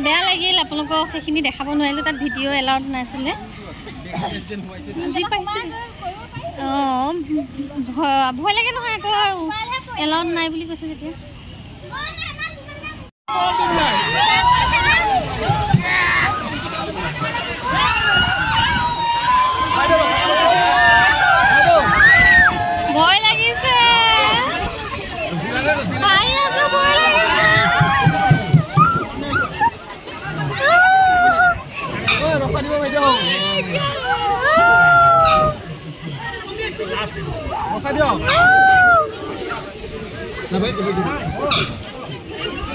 বেয়া লাগিল আপোনালোকক সেইখিনি দেখাব নোৱাৰিলোঁ, তাত ভিডিঅ' এলাউড নাছিলে। যি পাইছোঁ অঁ, ভয় লাগে নহয় আকৌ, এলাউড নাই বুলি কৈছে যেতিয়া। ভয় লাগিছে, ভয় লাগিছে।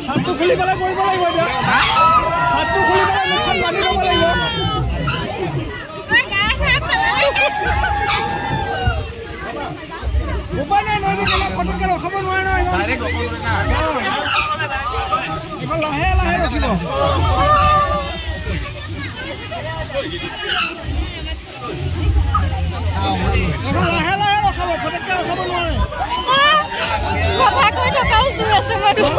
চাটটো খুলি পেলাই কৰিব লাগিব, এতিয়া চাটটো খুলি পেলাই মুখখন বান্ধি ল'ব লাগিব। উপায় নাই, নহয় পটককৈ ৰখাব নোৱাৰে নহয়, এইখন লাহে লাহে ৰখিব। লাহে লাহে ৰখাব, পটককৈ ৰখাব নোৱাৰে। কথা কৈ থকাও জোৰ আছে মানুহ।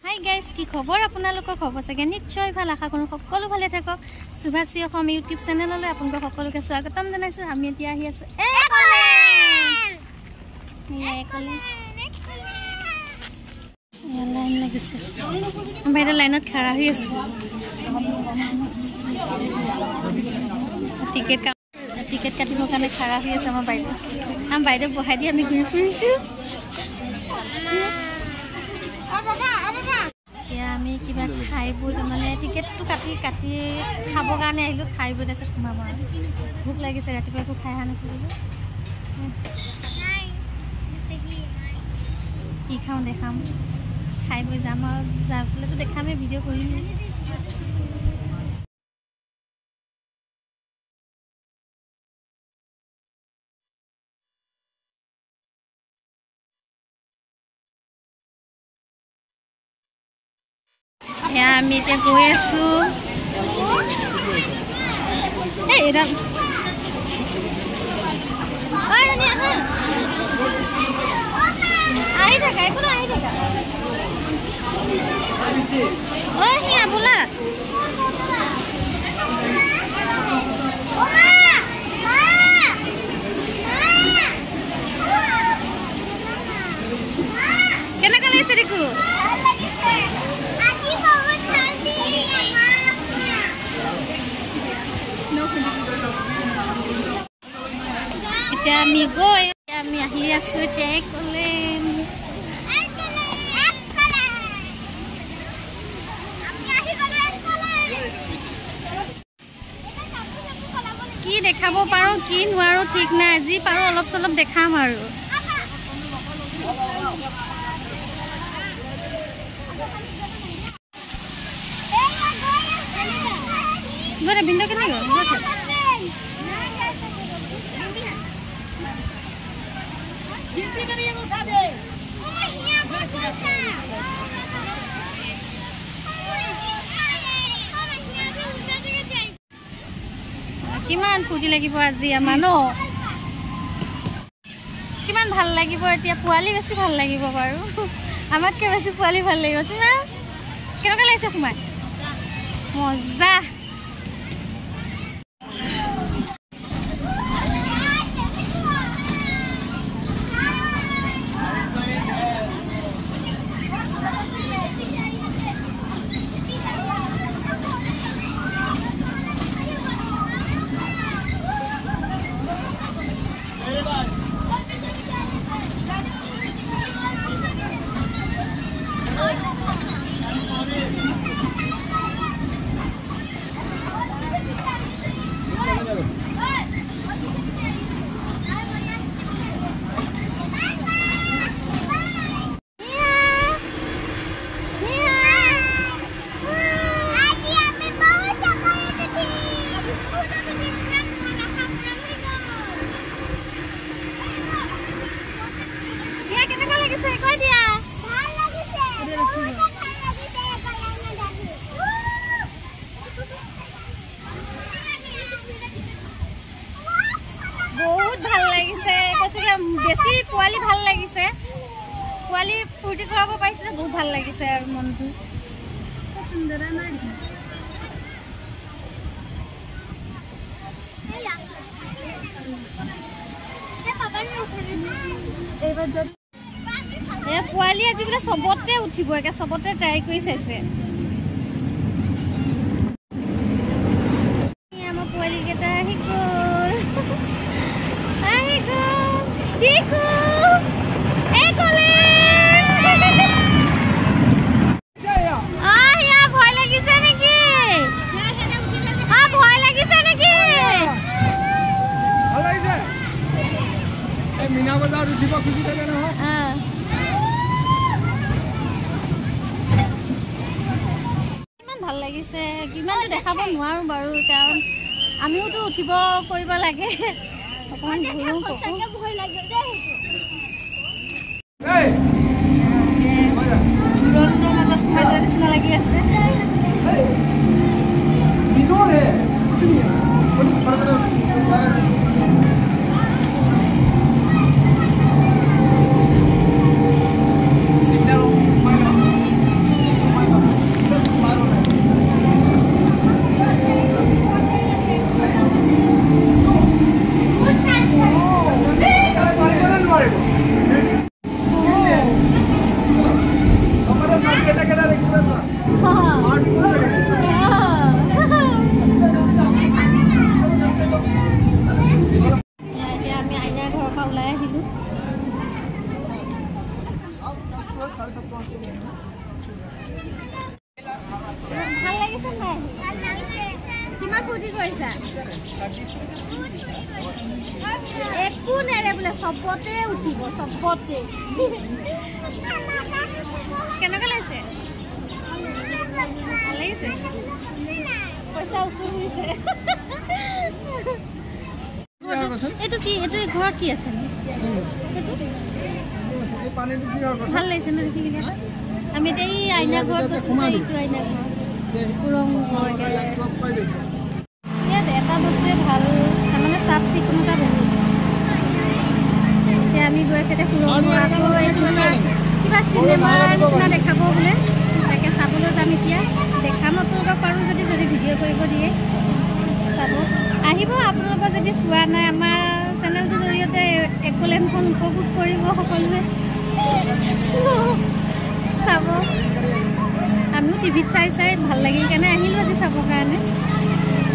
হাই গাইজ, কি খবৰ আপোনালোকৰ? খবৰ চাগে নিশ্চয় ভাল, আশা কৰোঁ সকলো ভালে থাকক। সুভাষী অসম ইউটিউব চেনেললৈ আপোনালোক সকলোকে স্বাগতম জনাইছোঁ। আমি এতিয়া আহি আছোঁ লাইন লাগিছে, বাইদেউ লাইনত খাৰা হৈ আছে। টিকেট কাটিবৰ কাৰণে খাৰা হৈ আছে আমাৰ বাইদেউ। আমাৰ বাইদেউ বহাই দি আমি ঘূৰি ফুৰিছোঁ। এতিয়া আমি কিবা খাই বৈ, তাৰমানে টিকেটটো কাটি কাটি খাবৰ কাৰণে আহিলোঁ, খাই বৈ তাৰপিছত সোমাব আৰু। ভোক লাগিছে, ৰাতিপুৱা একো খাই অহা নাছিলোঁ। কি খাওঁ দেখাম, খাই বৈ যাম আৰু যাই পেলাইতো দেখামেই, ভিডিঅ' কৰিম। এয়া আমি এতিয়া গৈ আছো। আহি থাকা, একো নহয়, আহি থাকা। ঐ সিয়া বোলা, কেনেকুৱা লাগিছে দেখো? এতিয়া আমি গৈ আমি আহি আছো এতিয়া একলেন। কি দেখাব পাৰো কি নোৱাৰো ঠিক নাই, যি পাৰো অলপ চলপ দেখাম আৰু। ভিন্দো কেনে গ'ল? কিমান ফূৰ্তি লাগিব আজি আমাৰ ন, কিমান ভাল লাগিব। এতিয়া পোৱালি বেছি ভাল লাগিব বাৰু, আমাতকৈ বেছি পোৱালি ভাল লাগিব। চিমা কেনেকুৱা লাগিছে সোমাই? মজা। বহুত ভাল লাগিছে, কৈছে বেছি পোৱালি ভাল লাগিছে। পোৱালি ফূৰ্তি কৰাব পাৰিছে যে বহুত ভাল লাগিছে আৰু মনটো। পোৱালি আজি বোলে চবতে উঠিব, একে চবতে ট্ৰাই কৰি চাইছে। আমাৰ পোৱালি কেইটা আহি গ'ল, আহি গ'ল। টিকু ভয় লাগিছে নেকি? ভয় লাগিছে নেকি? মীনা বজাৰত উঠিব খুজি থাকে নহয়। ইমান ভাল লাগিছে, কিমানটো দেখাব নোৱাৰো বাৰু, কাৰণ আমিওতো উঠিব কৰিব লাগে। অকণমান ঘূৰো। দুৰন্তৰ মাজত সোমাই যোৱা নিচিনা লাগি আছে। এতিয়া আমি আইনাৰ ঘৰৰ পৰা ওলাই আহিলো। ভাল লাগিছে নাই? কিমান ফূৰ্তি কৰিছা? একো নেৰে বোলে, চবতে উঠিব, চবতে। কেনেকুৱা লাগিছে? ভাল লাগিছে? পইচা উচুল হৈছে। এইটো কি? এইটো ঘৰত কি আছে? ভাল লাগিছে ন দেখি কিনে? আমি এতিয়া এই আইনা ঘৰত গৈছো, এইটো আইনা ঘৰ ইয়াত এটা বস্তুৱে ভাল, তাৰমানে চাফ চিকুণতা বহুত। এতিয়া আমি গৈ আছো এতিয়া সুৰংগ, আকৌ এইটো এটা কিবা চিনেমাৰ নিচিনা দেখাব বোলে, তাকে চাবলৈ যাম। এতিয়া দেখাম আপোনালোকক পাৰোঁ যদি, যদি ভিডিঅ' কৰিব দিয়ে চাব আহিব। আপোনালোকৰ যদি চোৱা নাই আমাৰ চেনেলটোৰ জৰিয়তে একোলেণ্ডখন উপভোগ কৰিব সকলোৱে চাব। আমিও টিভিত চাই চাই ভাল লাগিল কাৰণে আহিলোঁ আজি চাবৰ কাৰণে।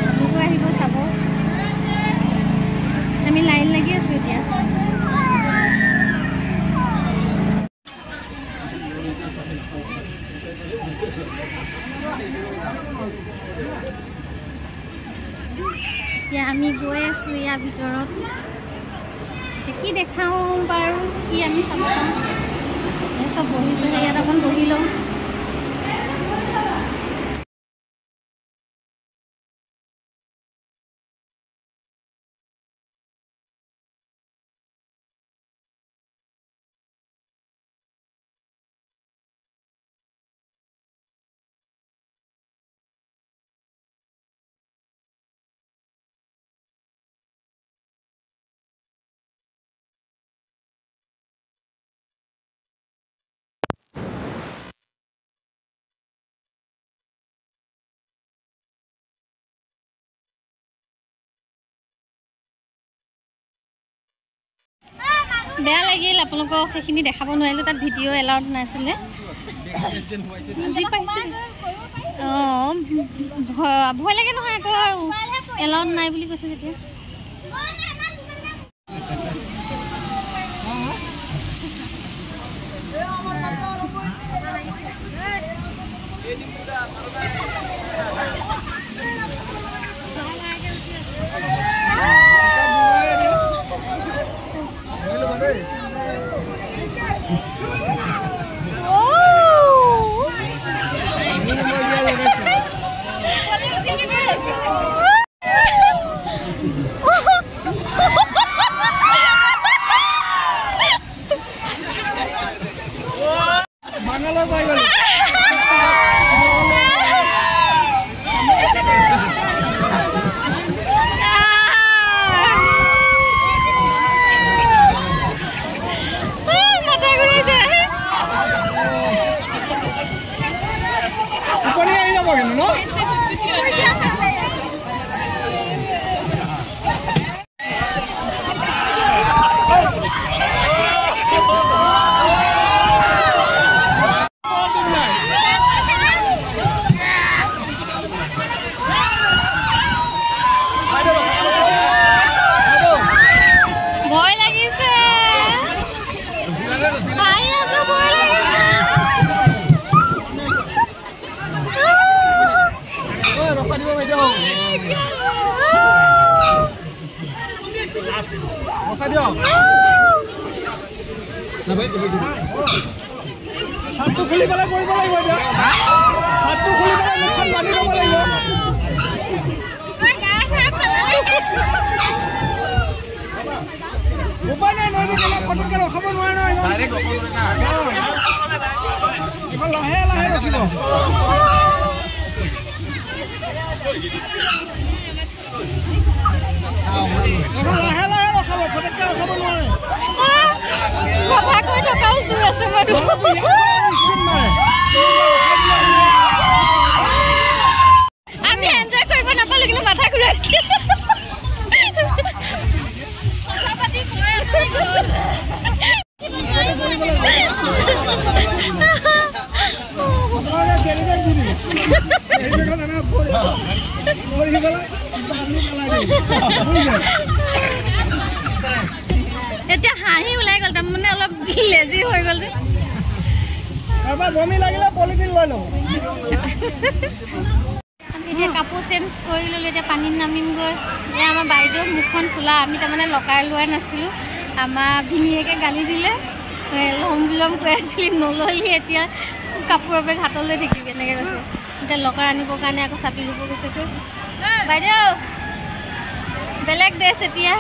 আপোনালোকো আহিব চাব। আমি লাইন লাগি আছোঁ এতিয়া। এতিয়া আমি গৈ আছোঁ ইয়াৰ ভিতৰত। এতিয়া কি দেখাওঁ বাৰু, কি আমি চাব পাওঁ। চব বহিছে, ইয়াত অকণ বহি লওঁ। বেয়া লাগিল আপোনালোকক সেইখিনি দেখাব নোৱাৰিলোঁ, তাত ভিডিঅ' এলাউড নাছিলে। যি পাৰিছে অঁ, ভয় লাগে নহয় আকৌ, এলাউড নাই বুলি কৈছে যেতিয়া। মাথা ঘূৰাইছে। হাঁহি আছো, ভয় লাগিছে। চাদটো খুলি পেলাই কৰিব লাগিব এতিয়া। চাদটো খুলি পেলাই মুখখন বান্ধি ল'ব লাগিব। উপায় নাই, নদী পটককৈ ৰখাব নোৱাৰে নহয়। ইমান লাহে লাহে ৰখিব। লাহে লাহে ৰখাব, পটককৈ ৰখাব নোৱাৰে। কথা কৈ থকাও জোৰ আছে মানুহ। আমি এনজয় কৰিব নাপালো, কিন্তু মাথা ঘূৰাইছে। এতিয়া হাঁহি ওলাই গ'ল, তাৰমানে অলপ লেজি হৈ গ'ল যে। বমি লাগিলে পলিথিন লৈ ল'ব। আমি এতিয়া কাপোৰ চেঞ্জ কৰি ল'লোঁ, এতিয়া পানীত নামিমগৈ। এতিয়া আমাৰ বাইদেউ মুখখন খোলা, আমি তাৰমানে লকাৰ লোৱা নাছিলোঁ। আমাৰ ভিনীয়েকে গালি দিলে, ল'ম ল'ম কৈ আছিলি, নল'লি, এতিয়া কাপোৰৰ বেগ হাতত লৈ থাকিবি এনেকৈ কৈছে। এতিয়া লকাৰ আনিবৰ কাৰণে আকৌ চাবি ল'ব গৈছেগৈ বাইদেউ। বেলেগ ড্ৰেছ এতিয়া,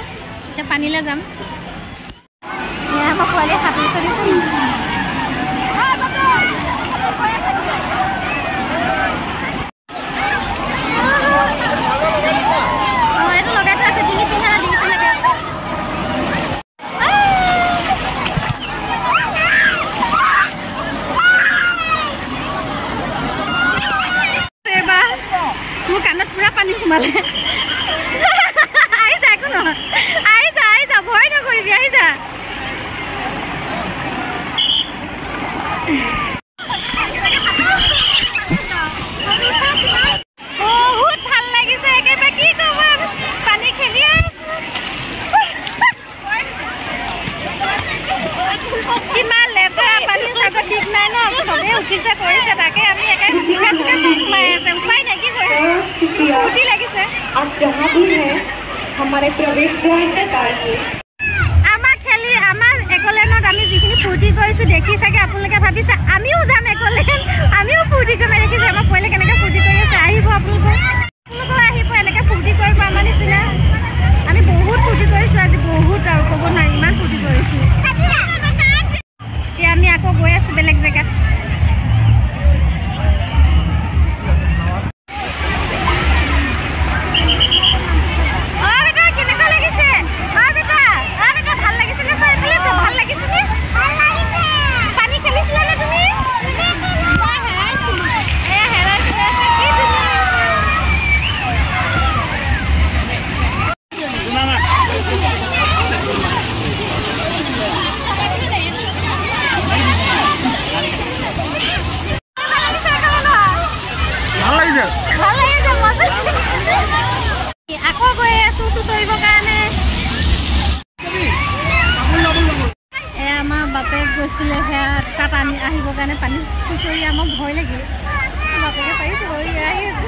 এতিয়া পানীলৈ যাম। এয়া আমাৰ পোৱালীয়ে সাঁতুৰি চলিছে। অঁ, এইটো লগাই থোৱা আছে, ডিঙিত পিন্ধা না, ডিঙিত পিন্ধা। এইবাৰ মোৰ কাণত পুৰা পানী সোমালে। আহি যা, একো নহয়, আহি যা, আহি যা, ভয় নকৰিবি, আহি যা। বহুত ভাল লাগিছে একেবাৰে, কি ক'ব, পানী খেলি কিমান লেতেৰা পানী চাগৈ ঠিক নাই ন, চবেই উঠিছে কৰিছে, তাকে আমি একে মুখে চুখে চব সোমাই আছে, উপায় নাই, কি কৰিম, ফূৰ্তি লাগিছে। आप जहाँ भी हैं हमारे प्रवेश द्वार तक आइए। আমাৰ খেলি আমাৰ একলেণ্ডত আমি যিখিনি ফূৰ্তি কৰিছোঁ দেখি চাগে আপোনালোকে ভাবিছে আমিও যাম একলেণ্ড, আমিও ফূৰ্তি কৰিম। দেখিছে আমাৰ পোৱালি কেনেকৈ ফূৰ্তি কৰি আছে, আহিব আপোনালোকে, আপোনালোকেও আহিব এনেকৈ ফূৰ্তি কৰিব আমাৰ নিচিনা। আমি বহুত ফূৰ্তি কৰিছোঁ আজি, বহুত আৰু ক'ব নোৱাৰি ইমান ফূৰ্তি কৰিছোঁ। এতিয়া আমি আকৌ গৈ আছোঁ বেলেগ জেগাত। অ বেটা, কেনেকুৱা লাগিছে? অ বেটা, অ বেটা, ভাল লাগিছে নে? চাই পেলাই ভাল লাগিছে নে? পানী খেলিছিলা নে তুমি? এয়া হেৰাই পেলাইছে, কি ধুনীয়া। ভাল লাগিছে, ভাল লাগিছে, মজা। আকৌ গৈ আছো চুচৰিবৰ কাৰণে। এয়া আমাৰ বাপেক গৈছিলে, সেয়া তাত আনি আহিবৰ কাৰণে পানী চুচৰি আমাৰ ভয় লাগিল। বাপেকে পাৰিছে বাৰু, এয়া আহি আছে।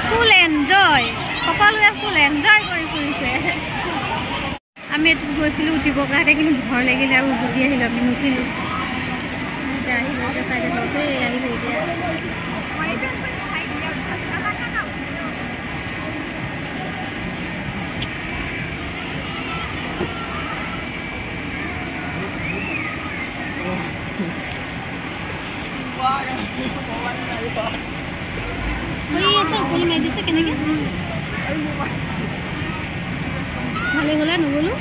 ফুল এনজয়, সকলোৱে ফুল এনজয় কৰি ফুৰিছে। আমি এইটোত গৈছিলোঁ উঠিবৰ কাৰণে, কিন্তু ভয় লাগিলে আৰু উভতি আহিলোঁ, আমি নুঠিলোঁ। এতিয়া আহিব, এতিয়া চাই থাকক দেই, আহিব এতিয়া। আছে ওপৰলৈ মাৰি দিছে কেনেকে, ভালে গ'লে নগ'লো।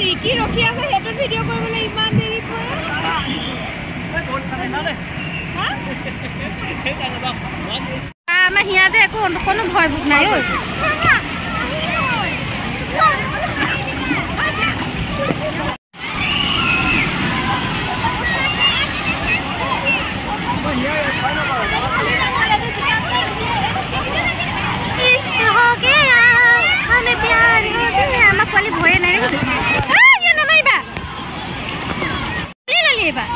ৰিকি ৰখি আছে, সেইটোত ভিডিঅ' কৰিবলৈ ইমান দেৰি কৰে। আমাৰ হিয়া যে একো কোনো ভয় ভোক নাই ঐ। আমাৰ পোৱালি ভয়ে নাই নামাৰিবা ললি এইবাৰ।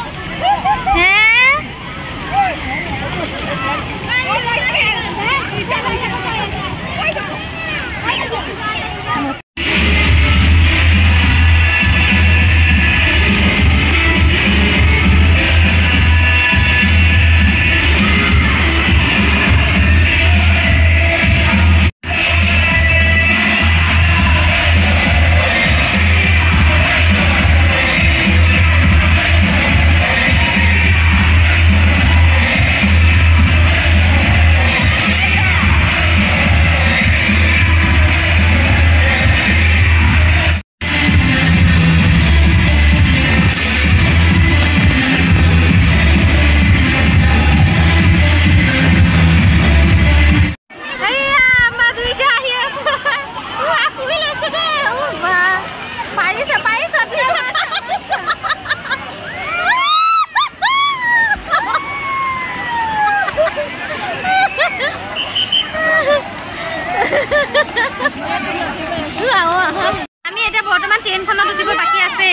আমি এতিয়া বৰ্তমান ট্ৰেইনখনত উঠিব বাকী আছে।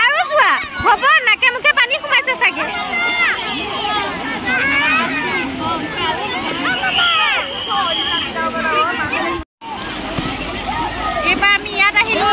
আৰু যোৱা হ'ব, নাকে মুখে পানী সোমাইছে চাগে। এইবাৰ আমি ইয়াত আহিলো।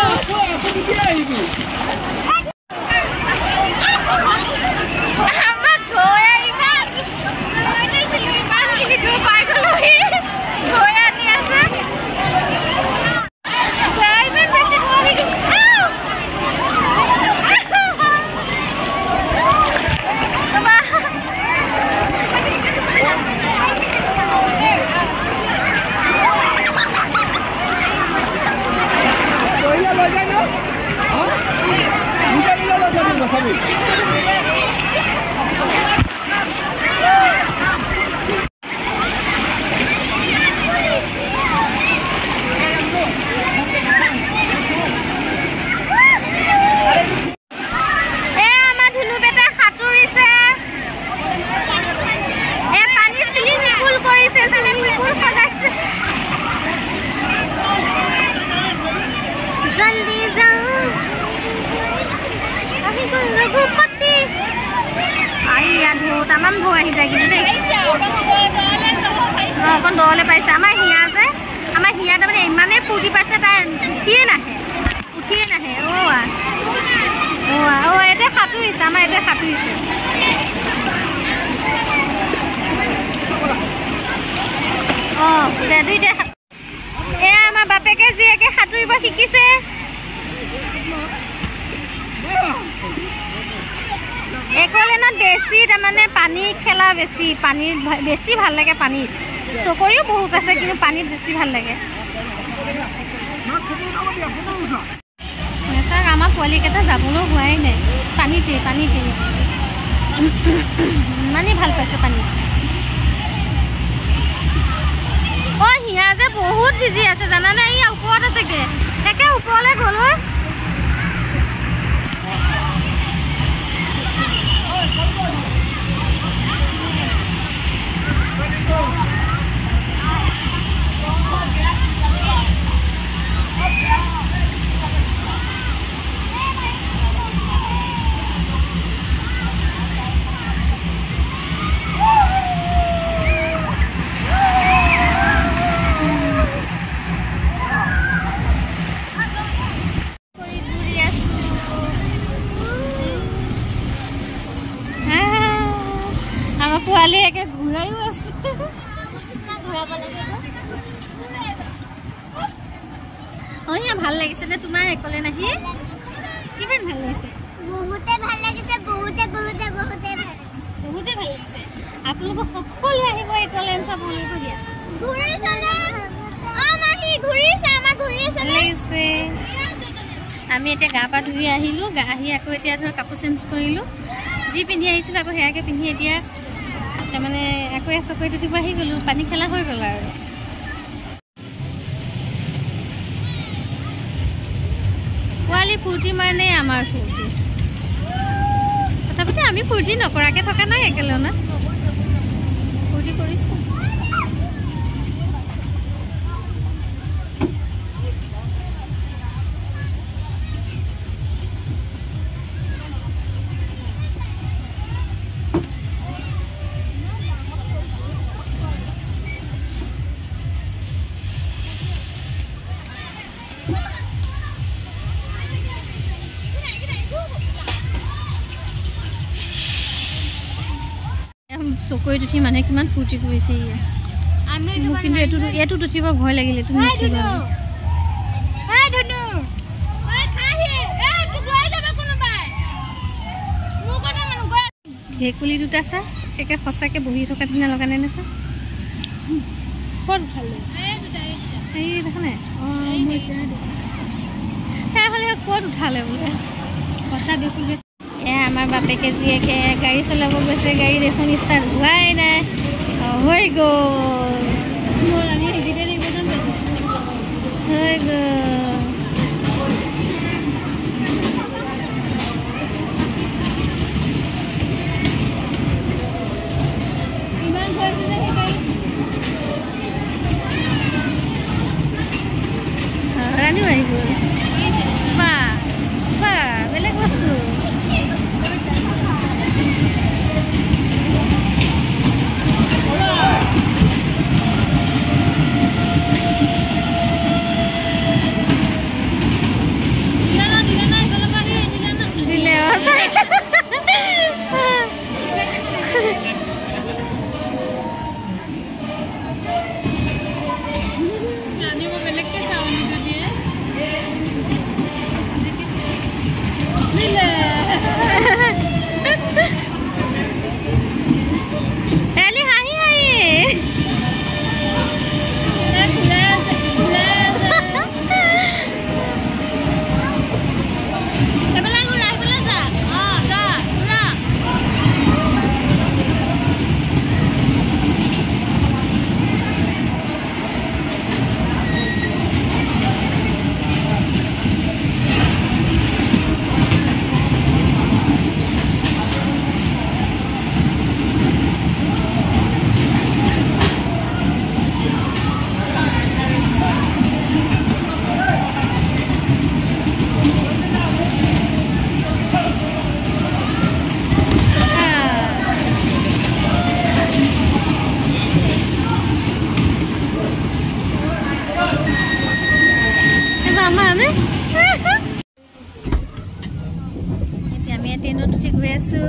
তামাম ঢৌ আহি যায় কিন্তু দেই। অকণ দলে পাইছে আমাৰ হিয়া যে, আমাৰ হিয়া তাৰমানে ইমানেই ফূৰ্তি পাইছে, তাই উঠিয়ে নাহে, উঠিয়ে নাহে। অ' অ' এতিয়া সাঁতুৰিছে, আমাৰ এতিয়া সাঁতুৰিছে। অঁ দুইটাই। এয়া আমাৰ বাপেকে জীয়েকে সাঁতুৰিব শিকিছে। একলেনত বেছি তাৰমানে পানী খেলা বেছি, পানীত বেছি ভাল লাগে। পানীত চকৰিও বহুত আছে, কিন্তু পানীত বেছি ভাল লাগে। আমাৰ পোৱালীকেইটা যাবলৈ হোৱাই নাই, পানীতে পানীতে ইমানেই ভাল পাইছে পানীত। অ' হিয়া যে বহুত ভিজি আছে জানানে, এই ওপৰত আছেগে, একে ওপৰলৈ গ'ল। পোৱালি একে ঘূৰাইও আছে। অ হিয়া ভাল লাগিছে নে তোমাৰ একলেন আহি? কিমান ভাল লাগিছে? বহুতে ভাল লাগিছে, বহুতে বহুতে বহুতে ভাল লাগিছে, বহুতে ভাল লাগিছে। আপোনালোক সকলোৱে আহিব একলেন চাবলৈ। দিয়া ঘূৰিছে নে? অ মাহী ঘূৰিছে, আমাৰ ঘূৰিছে লাগিছে। আমি এতিয়া গা পা ধুই আহিলোঁ, গা আহি আকৌ এতিয়া ধৰ কাপোৰ চেঞ্জ কৰিলোঁ, যি পিন্ধি আহিছিলোঁ আকৌ সেয়াকে পিন্ধি এতিয়া তাৰমানে আকৌ চকৰিত উঠিব আহি গ'লোঁ, পানী খেলা হৈ গ'ল আৰু। পোৱালি ফূৰ্তি মানে আমাৰ ফূৰ্তি, তথাপিতো আমি ফূৰ্তি নকৰাকৈ থকা নাই, একেলগে না ফূৰ্তি কৰিছোঁ। চকৰিত উঠি মানুহে কিমান ফূৰ্তি কৰিছে। মোক কিন্তু এইটোত উঠিব ভয় লাগিলে, তুমি নুঠিবা। ভেকুলী দুটা চা, একে সঁচাকে বহি থকা নিচিনা লগা নাই নে চা? এই দেখা নাই, সেয়া হ'লে ক'ত উঠালে বোলে সঁচা ভেকুলী। এয়া আমাৰ বাপেকে জীয়েকে গাড়ী চলাব গৈছে, গাড়ী দেখোন ষ্টাৰ্ট হোৱাই নাই, হৈ গ'ল হৈ গ'ল। ৰাণীও আহি গ'ল, বা বা বেলেগ বস্তু। এতিয়া আমি ট্ৰেইনত উঠি গৈ আছো।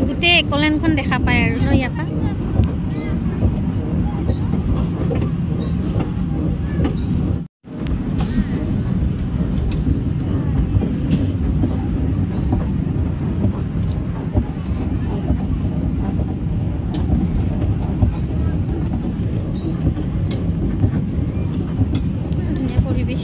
গোটেই একলেণ্ডখন দেখা পায় আৰু ন ইয়াৰ পৰা। ধুনীয়া পৰিৱেশ।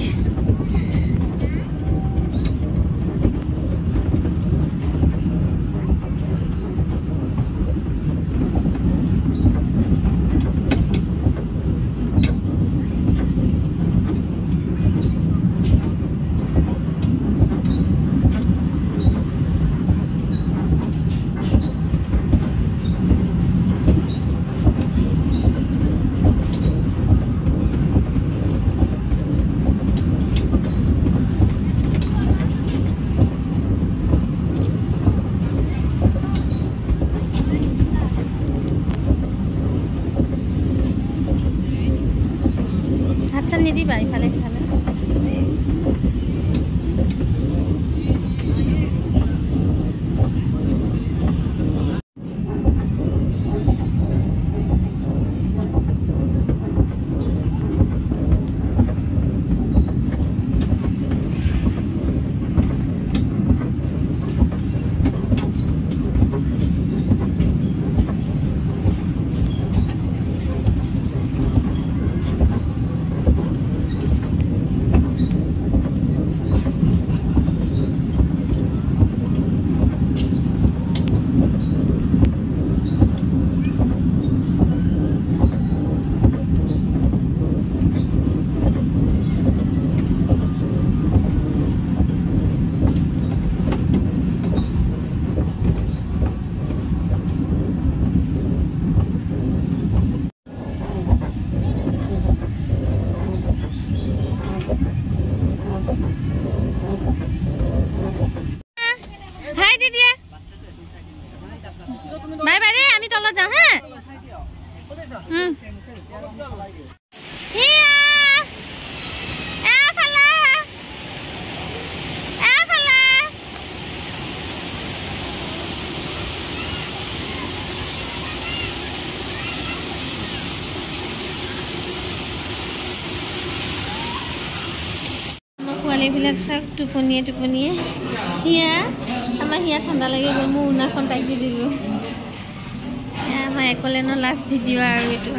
হাত চাত নিদিবা ইফালে সিফালে। হিয়া এফালে এফালে। আমাৰ পোৱালীবিলাক চাওক, টোপনিয়ে টোপনিয়ে। হিয়া, আমাৰ হিয়া ঠাণ্ডা লাগি গ'ল, মোৰ উৰ্ণাখন তাইক দি দিলোঁ। এয়া আমাৰ একলেনৰ লাষ্ট ভিডিঅ' আৰু এইটো।